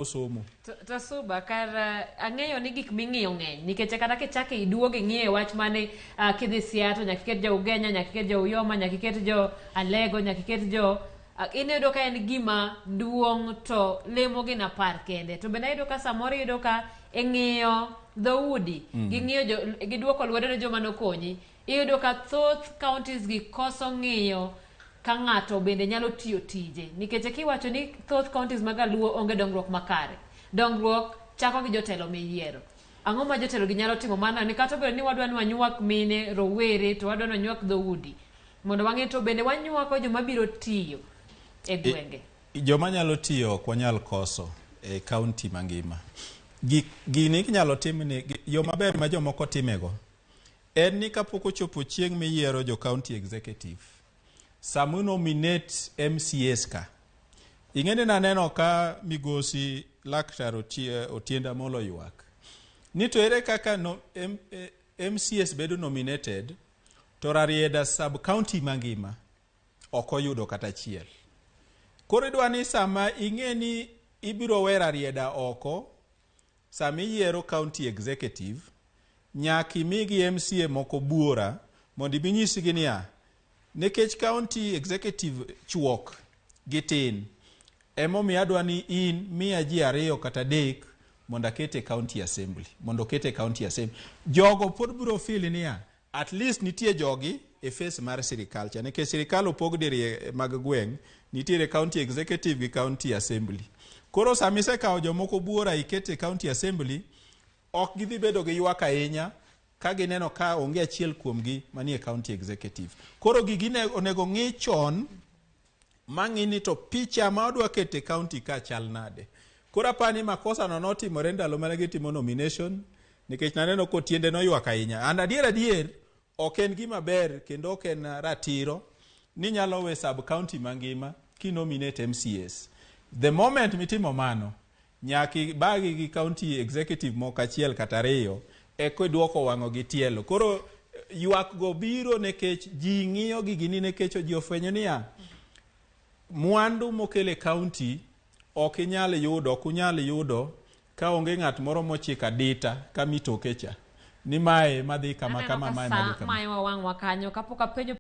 Somo. To Suba, kar ang'eyo ni gik ming'iyo ng'eny nikech kata kichako iduogo ing'iyo wach mane kidhi Siaya to nyaka iket jo Ugenya, nyaka iket jo Uyoma, nyaka iket jo Alego, nyaka iket jo iniyudo ka en gima duong' to lemo gin 10 kende. To bende ayudo ka samoro iyudo ka ing'iyo dhoudi, ging'iyo jo, giduoko lwedo ne joma nokonyi. Iyudo ka thoth counties gi koso ng'iyo ka ng'ato bende nyalo tiyo tije nikech kiwacho ni thoth counties mag Luo onge dongruok makare. Dongruok chako gi jotelo miyiero. Ang'o ma jotelo gi nyalo timo mano ni kata obedo ni wadwa ni wanywak mine, rowere to wadwa ni wanywak dhoudi mondo wang'e to bende wanywako joma biro tiyo e gwenge. Joma nyalo tiyo ok wanyal koso e county mangima. Gini inyalo tim ni yo maber ma jomoko timego en ni kapok ochopo chieng' miyiero jo county executive, sama nominate MCAs ka, ing'e ni naneno ka migosi Laktar Otiende Amolo ywak ni to ere kaka no, MCAs bedo nominated to Rarieda sub county mangima ok oyudo kata achiel. Koro idwa ni sama ing'e ni ibiro we Rarieda oko sama iyiero county executive, nyaka imigi MCA moko buora mondo ibinyisgi niya, nikech county executive chuok gi tin, emomiyo adwa ni in miya ji 2 kata 3 mondo aket e county assembly, mondo oket e county assembly. Jogo pod biro feel niya, at least nitie jogi e face mar sirikal cha, nikech sirikal opog diriyo mag gweng', nitiere county executive gi county assembly. Koro sama isekawo jomoko buora ikete e county assembly, ok gidhi bedo gi ywak ahinya ka gineno ka onge achiel kuomgi manie county executive. Koro gigi onego ng'i chon mang'i ni to picha ma odwa keto e county ka chal nade. Koro apani makosa no notimore ndalo mane gitimo nomination, nikech naneno kotiende noywak ahinya. And adier ok en gima ber kendo ok en ratiro ni nyalo we sub county mangima kinominate MCAs. The moment mitimo mano, nyaka ibagi gi county executive moko achiel kata 2 eko iduoko wang'o gi tielo. Koro ywak go biro nikech ji ng'iyo gigi ni nikech ji ofwenyo niya, mwandu mokele county ok inyal yudo, ok unyal yudo ka onge ng'at moro mochiko adita ka mitoke cha ni mae madhi kama kama, mae madhi kama. Mayo wang'wa kanyo kapok apenjo.